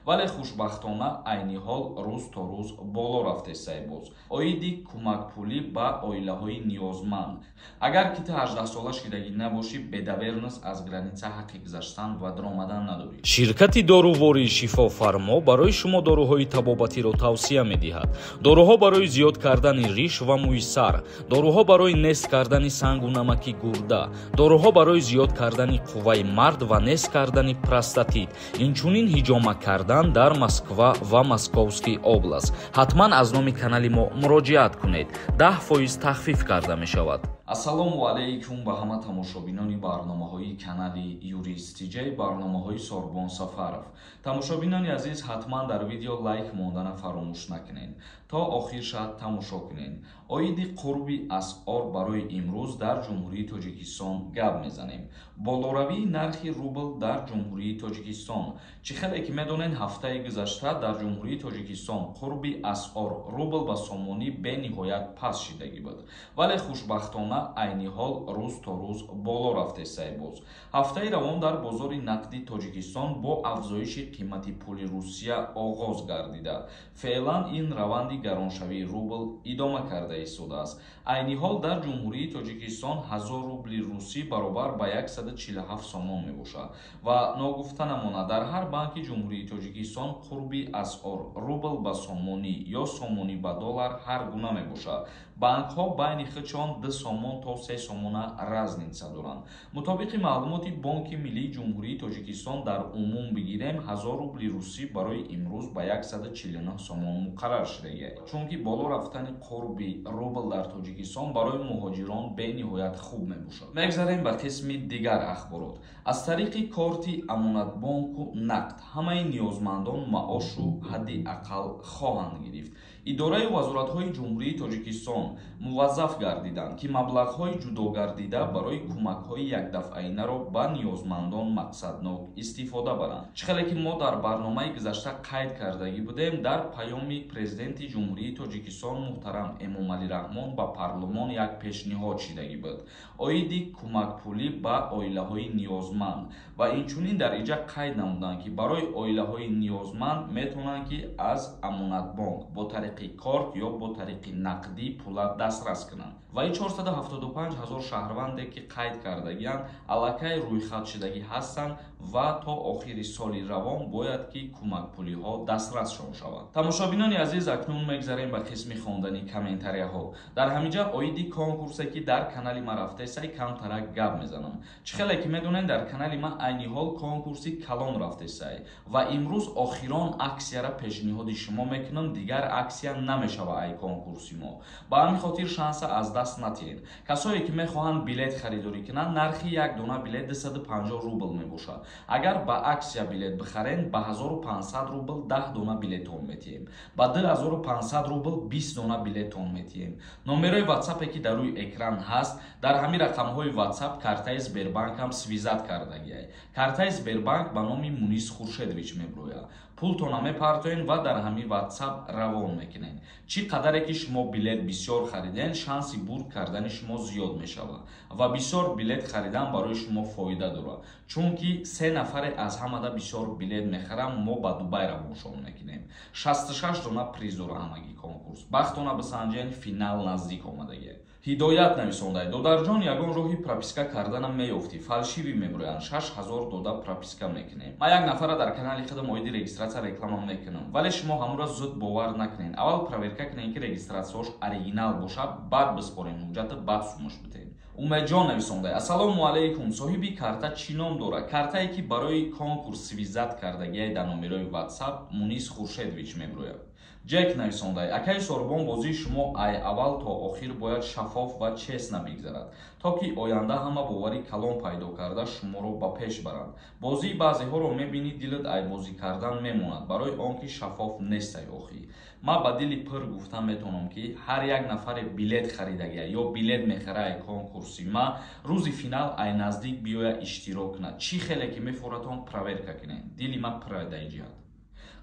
Вале хушбахтона айни ҳол рӯз то рӯз боло рафтесай боз. Оиди кӯмакпулӣ ба оилаҳои ниёзманд. Агар ки ту 18-сола шидагӣ набошӣ, бе доверенность аз граница ҳаққи гузаштан ва даромадан надорӣ. Ширкати дорувории «Шифофармо» барои шумо доруҳои табобатиро тавсия медиҳад. Доруҳо барои зиёд кардани риш ва мӯи сар, доруҳо барои нест кардани сангу намаки гурда, доруҳо барои зиёд кардани қувваи мард ва нест кардани простатит, инчунин ҳиҷома кардан дар Москва ва Московский область. Ҳатман аз номи канали мо муроҷиат кунед, 10% тахфиф карда мешавад. Ассалому алайкум ба ҳама тамошобинони барномаҳои канали Юрист Тиҷай, барномаҳои Сорбон Сафаров. Тамошобинони азиз, ҳатман дар видео лайк мондана фаромӯш накунед, то охирша тамошо кунед. Оиди қурби асъор барои имрӯз дар Ҷумҳурии Тоҷикистон гап мезанем. Болоравии нархи рубл дар Ҷумҳурии Тоҷикистон. Чӣ хеле ки медонед, ҳафтаи гузашта дар Ҷумҳурии Тоҷикистон қурби асъор рубл ба сомонӣ бениҳоят паст шидагӣ буд, вале хушбахтона айни ҳол рӯз то рӯз боло рафтесай боз. Ҳафтаи равон дар бозори нақди Тоҷикистон бо афзоиши қимати пули Русия оғоз гардида, феълан ин раванди гароншавии рубл идома карда истодааст. Айни ҳол дар Ҷумҳурии Тоҷикистон 1000 рубли русӣ баробар ба 147 сомон мебошад. Ва ногуфта намонад, дар ҳар банки Ҷумҳурии Тоҷикистон қурби асъор рубл ба сомонӣ ё сомонӣ ба доллар ҳар гуна мебошад. Банкҳо байни худшон 2 сомон то 3 сомона разница доранд. Мутобиқи маълумоти Бонки миллии Ҷумҳурии Тоҷикистон, дар умум бигирем, 1000 рубли русӣ барои имрӯз ба 149 сомон муқаррар шудагист. Чунки боло рафтани қурби рубл дар Тоҷикистон барои муҳоҷирон бениҳоят хуб мебошад. Мегзарем ба қисми дигар ахборот. Аз тариқи корти Амонатбонку нақд ҳамаи ниёзмандон маошу ҳадди ақал хоҳанд гирифт. Идораи вазоратҳои Ҷумҳурии Тоҷикистон муваззаф гардиданд, ки маблағҳои ҷудогардида барои кӯмакҳои якдафъаинаро ба ниёзмандон мақсаднок истифода баранд. Чӣ хеле ки мо дар барномаи гузашта қайд кардагӣ будем, дар паёми Президенти Ҷумҳурии Тоҷикистон муҳтарам Эмомалӣ Раҳмон ба парлумон як пешниҳод шидагӣ буд оиди кӯмакпулӣ ба оилаҳои ниёзманд, ва инчунин дар инҷа қайд намуданд, ки барои оилаҳои ниёзманд метавонанд, ки аз Амонатбонк бо тариқи корт ё бо тариқи нақдӣ пула дастрас кунанд. Ва ин 475 ҳазор шаҳрванде, ки қайд кардагианд, аллакай рӯйхатшудагӣ ҳастанд ва то охири соли равон бояд, ки кӯмакпулиҳо дастрасшон шаванд. Тамошобинони азиз, акнун мегзарем ба қисми хондани комментарияҳо. Дар ҳаминҷа оиди конкурсе, ки дар канали ма рафтесай, камтарак гап мезанам. Чӣ хеле ки медонед, дар канали ма айни ҳол конкурси калон рафтесай ва имрӯз охирон аксияра пешниҳоди шумо мекунам. Дигар аксия намешава ай конкурси мо. Ба ҳамин хотир шанса аз даст натиҳед. Касое, ки мехоҳанд билет харидорӣ кунанд, нархи як дона билет 250 рубл мебошад. Агар ба аксия билет бихарен, ба 1500 рубл 10 дона билетон метиҳем, ба 2500 рубл 20 дона билетон метиҳем. Номерои ватсапе, ки дар рӯи экран ҳаст, дар ҳамин рақамҳои ватсап картаи Сбербанкам связать кардагиай. Картаи Сбербанк ба номи Мунис Хуршедович меброяд. Пултона мепартоен ва дар ҳамин ватсап равон мекунед. Чӣ қадаре ки шумо билет бисёр хариден, шанси бурд кардани шумо зиёд мешавад ва бисёр билет харидан барои шумо фоида дорад, чунки се нафаре аз ҳамада бисёр билет мехарам, мо ба Дубай равоншон мекунем. 66 дона приз дора ҳамагӣ конкурс. Бахтона бисанҷен, финал наздик омадагиа. Ҳидоят нависондай: «Додарҷон, ягон роҳи прописка карданам меёфтӣ? Фальшивый меброянд, 6000 дода прописка мекунем». Ман як нафара дар канали худам оиди регистрация реклама мекунам, вале шумо ҳамура зуд бовар накунед. Аввал проверка кунед, ки регистрацияҳош оригинал бошад, баъд биспорем ҳуҷҷата, баъд сумуш битем. Умедҷон нависондай: «Ассалому алайкум, соҳиби карта чӣ ном дорад?» Картае, ки барои конкурс связать кардагиай, дар номерои ватсап Мунис Хуршедович меброяд. Ҷек нависондай: «Акаи Сорбон, бозии шумо ай аввал то охир бояд шаффоф ва честно бигзарад, то ки оянда ҳама бовари калон пайдо карда, шуморо ба пеш баранд. Бозии баъзеҳоро мебинӣ, дилат ай бозӣ кардан мемонад, барои он ки шаффоф нестай». Охӣ, ман ба дили пир гуфта метавонам, ки ҳар як нафаре билет харидагия ё билет мехара ай конкурси ма, рӯзи финал ай наздик биёя, иштирок кунад. Чӣ хеле ки мефоратон, проверка кунед. Дили ман пир дар ин ҷиҳат.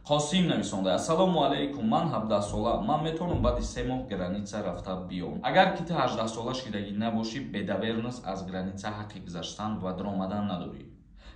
Қосим нависонда: «Ассалому алайкум, ман 17-сола, ман метавонам баъди 3 моҳ граница рафта биём?» Агар ки ту 18-сола шидагӣ набошӣ, бе доверенность аз граница ҳаққи гузаштан ва даромадан надорӣ.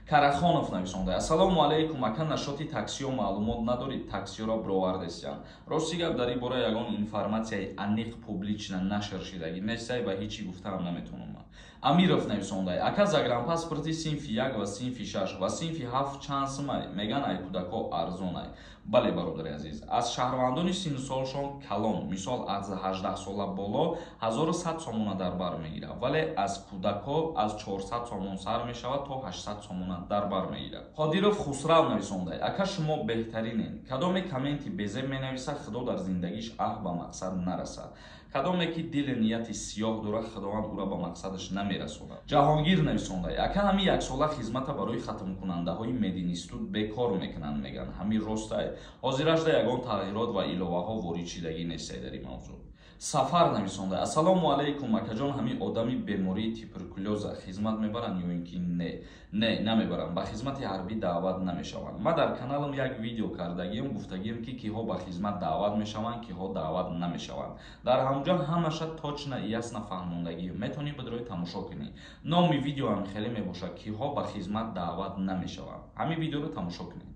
Карахонов нависонда: ассалому алайкум, ака, нашоти таксиё маълумот надоред? Таксиёро бировардесиян. Рости гап, дар ин бора ягон информатсияи аниқ публично нашр шидагӣ нестай ва ҳечи гуфтаам наметавонам. Амиров нависонда: ака, загранпаспорти синфи 1 ва синфи 6 ва синфи 7 чанд сумай? Меган, ай кӯдакҳо арзонай. Бале, бародари азиз, аз шаҳрвандони синну солшон калон, мисол аз 18 сола боло, 1100 сомона дар бар мегирад, вале аз кӯдакҳо аз 400 сомон сар мешавад, то 800 сомона дар бар мегирад. Қодиров Хусрав нависонда: ака, шумо беҳтаринен. Кадоме комменти безеб менависад, Худо дар зиндагиш аҳ ба мақсад нарасад. Кадоме ки дили нияти сиёҳ дорад, Худованд ӯра ба мақсадаш намерасонад. Ҷаҳонгир нависонда: ака, ҳамин яксола хизмата барои хатмкунандаҳои мединститут бекор мекунанд, меган, ҳамин ростай? Ҳозирашда ягон тағйирот ва иловаҳо ворид шидагӣ нестай дар ин мавзӯъ. Сафар нависонда: ассалому алайкум, акаҷон, ҳамин одами бемории туберкулёза хизмат мебаранд ё ин ки не? Не, намебаранд, ба хизмати ҳарбӣ даъват намешаванд. Ман дар каналам як видео кардагиам, гуфтагиам, ки киҳо ба хизмат даъват мешаванд, киҳо даъват намешаванд. Дар ҳамҷо ҳамаша точно, ясно фаҳмондагиам, метавонӣ бидрои тамошо кунӣ. Номи видеоам хеле мебошад: киҳо ба хизмат даъват намешаванд. Ҳамин видеоро тамошо кунед.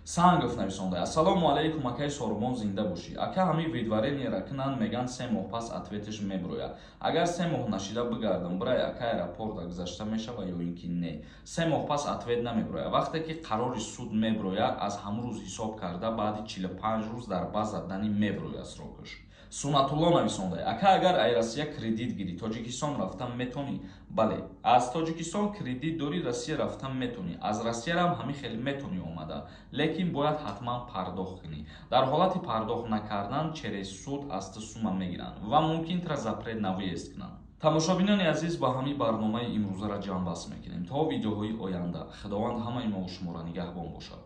Сангов нависонда: ассалому алайкум, акаи Сорбон, зинда бошӣ. Ака, ҳамин выдворениера кунанд, меган, 3 моҳ пас ответаш меброяд. Агар 3 моҳ нашида бигардам, бирай, ака, аэропорта гузашта мешава ё ин ки не? 3 моҳ пас ответ намеброяд. Вақте ки қарори суд меброяд, аз ҳамун рӯз ҳисоб карда, баъди 45 рӯз дар база дани меброяд срокаш. Сунатулло нависонда: ака, агар ай Россия кредит гирӣ, Тоҷикистон рафтан метонӣ? Бале, аз Тоҷикистон кредит дорӣ, Россия рафтан метонӣ, аз Россиярам ҳамин хеле метонӣ омада, лекин бояд ҳатман пардохт кунӣ. Дар ҳолати пардохт накардан, через суд аз ту сума мегиранд ва мумкин тра запрет на въезд кунанд. Тамошобинони азиз, ба ҳамин барномаи имрӯзаро ҷамъбаст мекунем. То видеоҳои оянда Худованд ҳамаи мову шуморо нигаҳбон бошад.